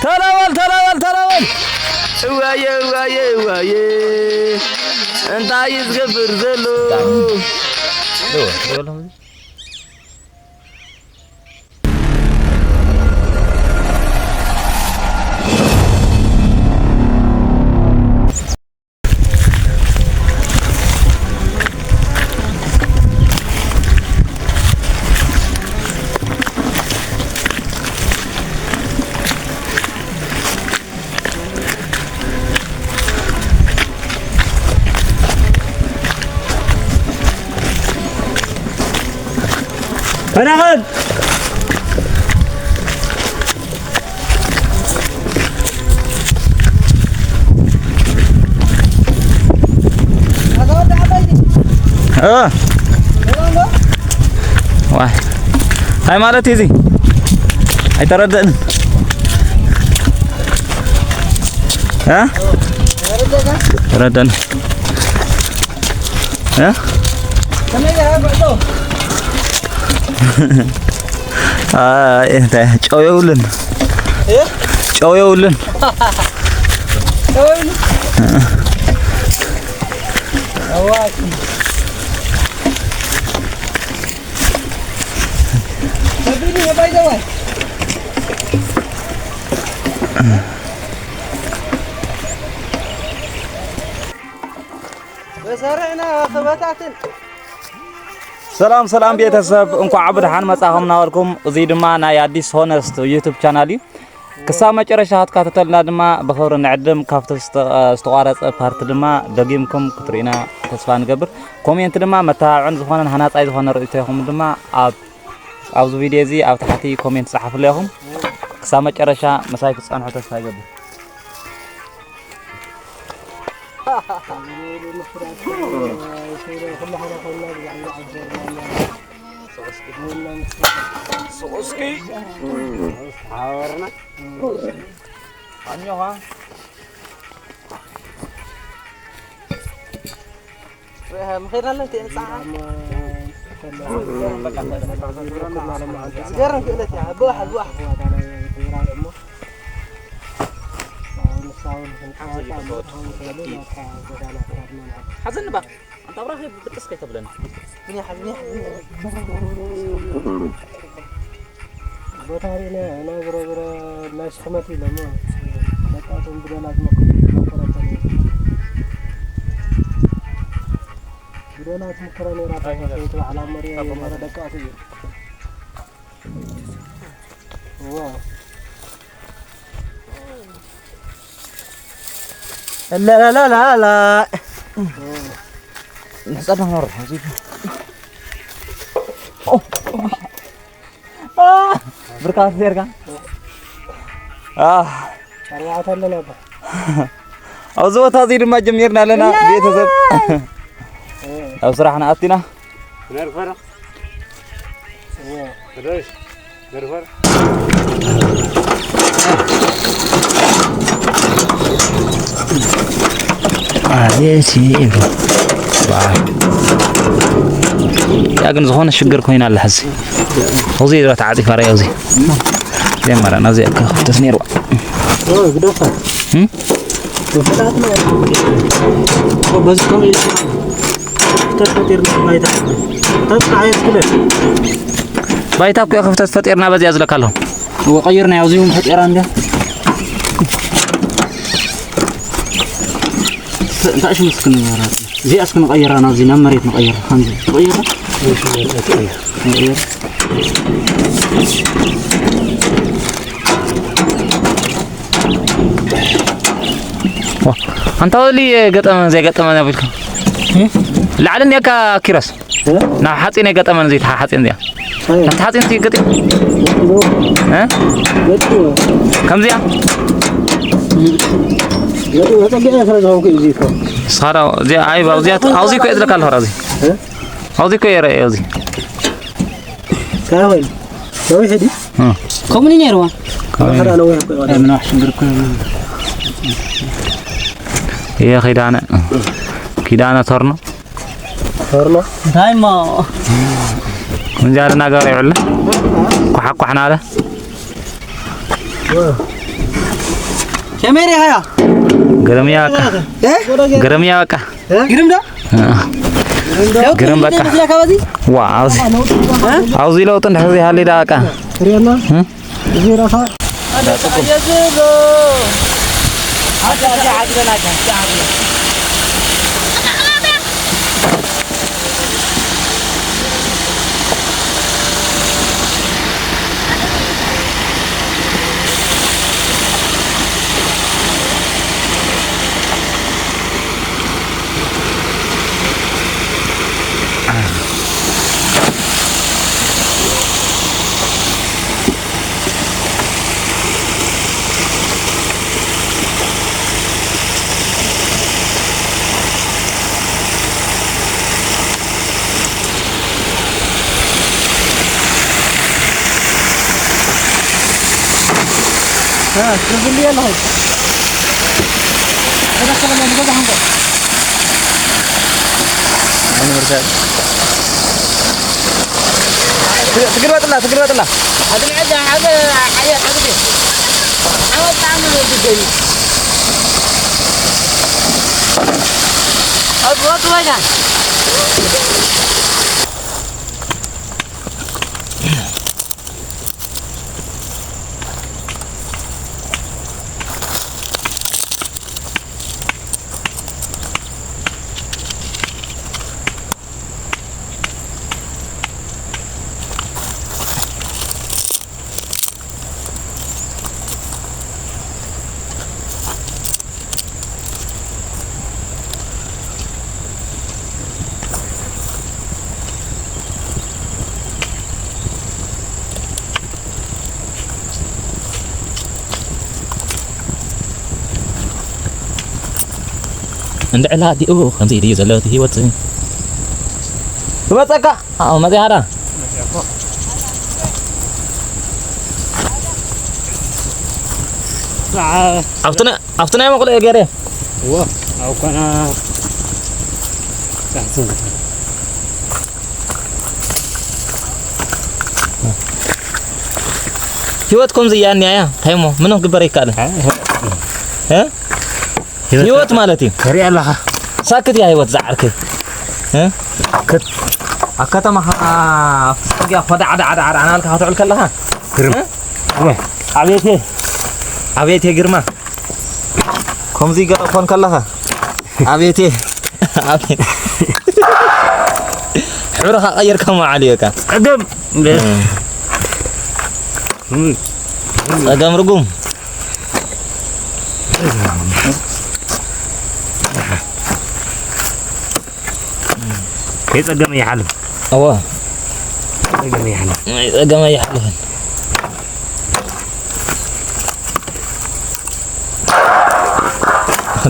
ተረበል ተረበል ተረበል። እዋየ እዋየ እዋየ፣ እንታይ እዩ ዝገብር ዘሎ? ተናኸል። እ። ዋይ፣ እንታይ ማለት እዩ እዚ? ኣይተረደእንን። እ? ተረደእን። እ? ኣይ፣ እንታይ፣ ጨው የብሉን። እ? ጨው የብሉን። ጨው የብሉን። ኣዋቂ። ከቢድ ነው፣ ባይዘዋይ። በሰርዕና ተበታትን። ሰላም ሰላም ቤተሰብ፣ እንኳዕ ብደሓን መጻኹም እናበልኩም፣ እዚ ድማ ናይ ኣዲስ ሆነስት ዩቱብ ቻናል እዩ። ክሳብ መጨረሻ ክትከታተሉና ድማ ብኽብሪ ንዕድም። ካብቲ ዝተ-፣ ዝተቋረጸ ፓርቲ ድማ ደጊምኩም ክትርእዩና ተስፋ ንገብር። ኮሜንት ድማ መተባብዕን ዝኾነን ሃናጻይ ዝኾነ ርእይቶኹም ድማ ኣብ፣ ኣብዚ ቪድዮ እዚ ኣብ ታሕቲ ኮሜንት ጸሓፉለይ ኢኹም። ክሳብ መጨረሻ ምሳይ ክትጸንሑ ተስፋ ይገብር። ምኸይድ ኣለ እቲ ህንፃ። ዝገርም ክእለት እያ። ብዋሕ፣ ብዋሕ። ሓዘኒ ባ፣ ኣንታ ኣብራኺ ብጥስ ከይተብለኒ። ምን ያህል፣ ምን ያህል፣ ምን ያህል? ቦታ ርኢና ኢና፣ ዝሮ ዝሮ ናይ ስሕመት ኢሎሞ። በቃ እቶም ብደላት መኮ-፣ መኮረኮር። ብደላት መኮረ ነይራ፣ ተባዕላ መሪያ የነበረ ደቃቱ እዩ። እዋ። ላላላላ። ንሕጸና ክንወርድ ሓዚ። ኦ። አ! ብርካት ጌርካ። አ! ኣርባዕተ ኣለና እባ። ኣብዚ ቦታ እዚ ድማ ጀሚርና ኣለና፣ ቤተሰብ። እ። ኣብ ስራሕና ኣቲና። ነርፈራ። እ። ደርፈራ። ኣየሲ ኢሉ። ዋ። ያ ግን ዝኾነ ሽግር ኮይና ኣላ ሕዚ። ኣብዚ ኢላ ተዓጺፋ ርኣያ ኣብዚ። ጀመራ ናዚ ክፍተስ ነይርዋ። ኦ፣ ግደፋ። እም? ግደፋ። ኦ፣ በዚ ከመይ ኢልካ ክፍተት ፈጢርና ባይታ። ክፍተት ከዓየት ክለ። ባይታ እኮ ክፍተት ፈጢርና በዚያ ዝለካ ኣለኹ። እወ፣ ቀይርና፣ ያው እዚሁም ፈጢራ እንዲያ። እንታይ ሽምስ ክንበራ? እዚኣ እስኪ ንቐይራ፣ ናብዚ ናብ መሬት ንቐይራ፣ ከምዚ ንቐይራ። ንቐይር። ዋ፣ ኣንታ ወሊ ገጠመ፣ ዘይገጠመ ነቢልካ። እ? ላዕሊ እኒአካ ኪሮስ። እ? ናብ ሓፂን ኣይገጠመን፣ እዚ ሓፂን እዚኣ። ኣይ። ናብቲ ሓፂን እዚ ገጢም። ገጢሞ። እ? ገጢሞ። ከምዚኣ? ገጢሞ፣ ተፀጊዐ ስለ ዝኾንኩ እዩ እዚ እኮ። ስኻራ፣ እዚኣ፣ ኣይ፣ ኣብዚኣ፣ ኣብዚ እኮ እየ ዝለካ ኣለኹ፣ ኣብዚ። እ? ኣብዚ እኮ እየ ርእየ፣ ኣብዚ። እንታይ ኮይኑ? ነዊሕ ድዩ? እ። ከምኡ ነይርዋ። ከምኡ። ኣኸዳ ነዊሕ እኮ እዩ። ኣይ፣ ምናሕ ሽግር እኮ እዩ። እየ ኪዳነ፣ ኪዳነ ቶርኖ። ቶርኖ? እንታይ እሞ? እንጃ እናገበረ ይውዕል። ኳሓኳሕና ኣለ። እ። ከመይ ሪኢኻያ? ግርም እያ በቃ። እ? ግርም እያ በቃ። እ? ግርም ዶ? እ። ግርም በቃ። ይመስለካ በዚ? ዋ፣ ኣብዚ፣ እ? ኣብዚ ለውጢ እንድሕር ዘይሃልዩ ደኣ በቃ። ትሪኣና? እ? እዚ ራኻ እ፣ ትዝልዮ ኣለኹ። ተደኸለ ንገዛ ሓንቆ። ትግልበጥላ፣ ትግልበጥላ። ኣድልዐ፣ ሓደ፣ ሓደ፣ ሓደ። ኣወጣ፣ ምን ወዲደኒ። ኣወጣ፣ ዋጋ። እንድዕላ ኣዲኡ ከምዚ ድዩ ዘሎ እቲ ህይወት? ክመጸካ። ኣዎ፣ መጺኣ ዳ። ኣብቲ ናይ፣ ኣብቲ ናይ መቑሎ እየ ገይረ። እዎ፣ ኣብ ኮና ህይወት ከምዚ እያ እኒኣ እያ። እንታይ እሞ ምንም ክግበር ኣይከኣልን። ኣይ፣ እ? ህይወት ህይወት ማለት እዩ። ከሪኣ ኣለኻ። ሳክት እያ ህይወት ዝዓርከይ። እ? ክት-፣ ኣብ ከተማ ኸ-፣ ኣብ ጽርግያ ኾዳ ዓዳ ዓዳ ዓዳ እናበልካ ክትውዕል ከለኻ። ግርም። እ? እወ። ኣቤቴ። ኣቤቴ ግርማ። ከምዚ ገለ ኮን ከለኻ። ኣቤቴ። ኣቤት። ሕብርኻ ቀይርካ መዓል እዩ በቃ። ጸገም። እ። ጸገም ርጉም። ከይጸገመ ይሓልፍ። እወ። ጸገመ ይሓልፍ። ናይ ጸገመ ይሓልፍን።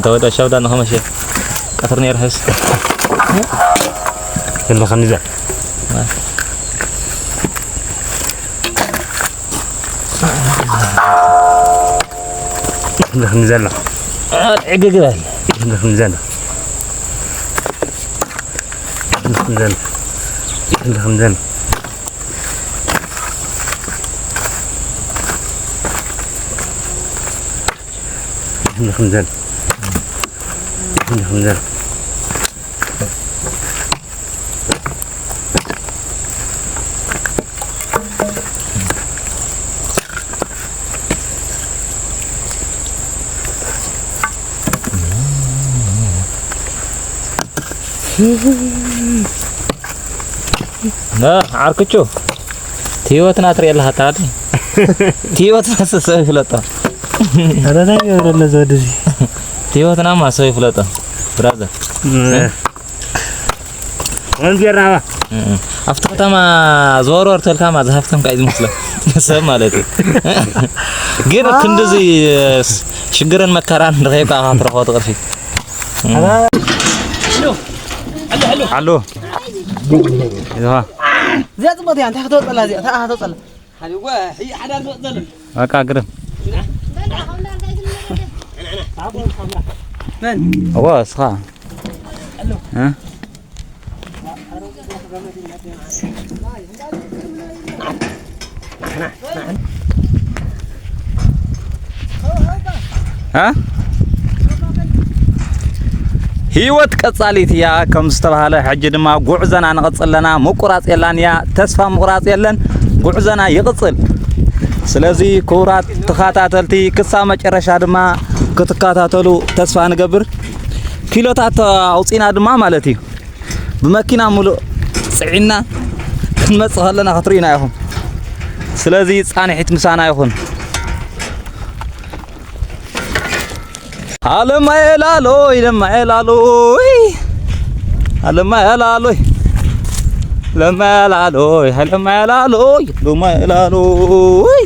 ተወደ ሸብዳ ንኸመሸ ቀትር ነይሩ ሕስ። እልኸኒ ዘ። ዋ። ይሕልኽኒ ዘሎ። ዕግግ በል። ይሕልኽኒ ዘሎ። ይሕልኽኒ ዘሎ። ይሕልኽኒ ዘሎ። ይሕልኽኒ ዘሎ። ይሕልኽኒ ዘሎ። ና፣ ዓርክቹ። እቲ ህይወትና ትሪኦ ኣለኻ፣ ኣታ ዓዲ? እቲ ህይወትና ሰብ ይፍለጦ። ኧረ፣ እንታይ ይገብር ኣሎ እዚ ወዲ እዚ? እቲ ህይወትናማ ሰብ ይፍለጦ፣ ብራዘር። እ። ወንጌል ራባ። እ፣ እ። ኣብቲ ከተማ ዘወርወር ተልካ ማ ዝሃፍተምካ እዩ ዝመስሎ። ሰብ ማለት እዩ። ግን ክንድዚ፣ እ፣ ሽግርን መከራን ረኺብካ ኢኻ ትረኽቦ እቲ ቅርሺ። እ። ኣሎ። ይዋ። እዚኣ ጽቡቕ እያ፣ እንታይ ከተወጸላ እዚኣ? እንታይ ከተወጸላ? ሓደ ወ-፣ ሕይ ሓዳር ዝወጽእ ዘሎ። በቃ ግርም። መን? እዋ፣ እስኻ። እ? እ? ህይወት ቀጻሊት እያ ከም ዝተባህለ፣ ሕጂ ድማ ጉዕዞና ንቐጽል ኣለና። ምቁራጽ የላን እያ፣ ተስፋ ምቑራጽ የለን። ጉዕዞና ይቕጽል። ስለዚ ክቡራት ተኸታተልቲ፣ ክሳብ መጨረሻ ድማ ክትከታተሉ ተስፋ ንገብር። ኪሎታት ኣውጺና ድማ ማለት እዩ፣ ብመኪና ሙሉእ ጽዒና ክንመጽእ ከለና ክትርእዩና ኢኹም። ስለዚ ጻንሒት ምሳና ይኹን። ኣለማየ ላሎይ፣ ለማየ ላሎይ፣ ኣለማየ ላሎይ፣ ለማየ ላሎይ፣ ኣለማየ ላሎይ።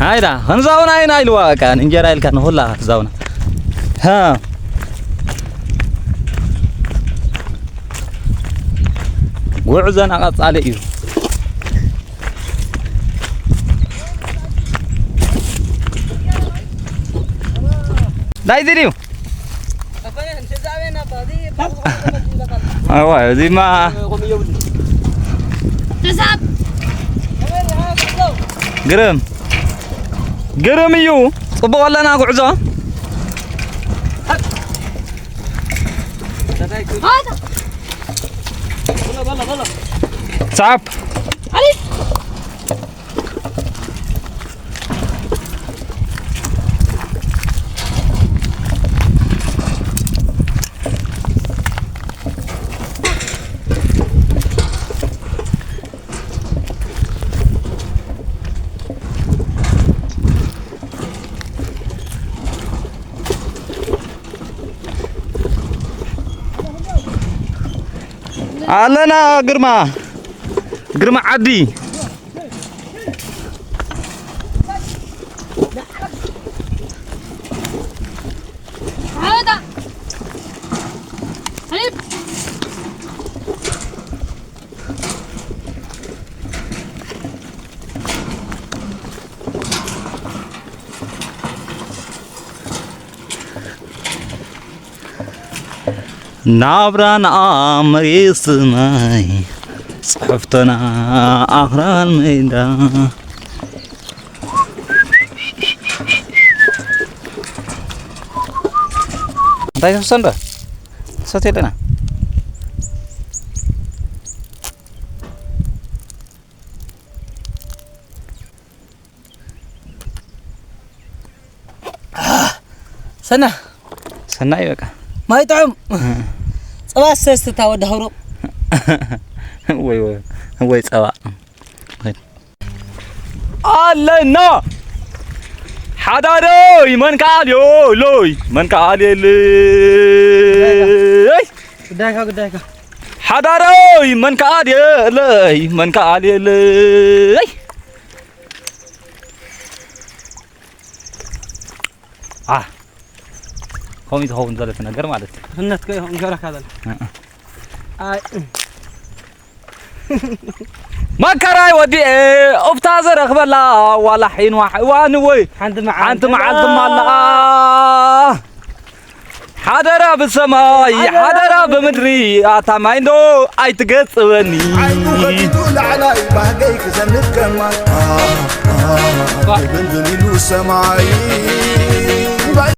ሃይዳ ክንዛውና ኢና ኢልዋ፣ በቃ እንጀራ ኢልካ ንኹላ ክትዛውና። ሃ። ጉዕዞና ቀጻሊ እዩ። ናይዚ ድዩ? ኣዋ፣ እዚማ ግርም፣ ግርም እዩ። ጽቡቕ ኣለና ጉዕዞ። ሳብ ኣለና ግርማ፣ ግርማ ዓዲ። ናብራና መሬት ሰማይ፣ ጽሕፍቶና ኣኽራን ሜዳ። እንታይ ትፍሰ እንዶ? ትሰትዮ ኣለና። ሰና። ሰናይ በቃ። ማይ ጥዑም። እ። ጸባ ሰስታ ወዲ ሀውሮ። ወይ፣ ወይ፣ ወይ ጸባ። ኣለና። ሓዳደይ መንካልዮ ሎይ መንካልየለይ። ጉዳይካ፣ ጉዳይካ። ሓዳደይ መንካልየለይ መንካልየለይ። አ፣ ከምኡ ትኸውን ዘለቲ ነገር ማለት እዩ። እነትከ ይኹን ገረካ ዘለ። እ፣ እ። ኣይ። መከራይ ወዲኤ ኡፍታ ዘረኽበላ ዋላ ሒንዋ ሕዋን ወይ ሓንቲ መዓልቲ ሓንቲ መዓልቲ ማለኣ። ሓደራ ብሰማይ ሓደራ ሓደራ ብምድሪ ኣታ ማይ እንዶ ኣይትገጽበኒ። ዓይኑ ከፊቱ ላዕላይ ባህገይ ክዘንብ ከማይ። ድብንድን ኢሉ ሰማይ።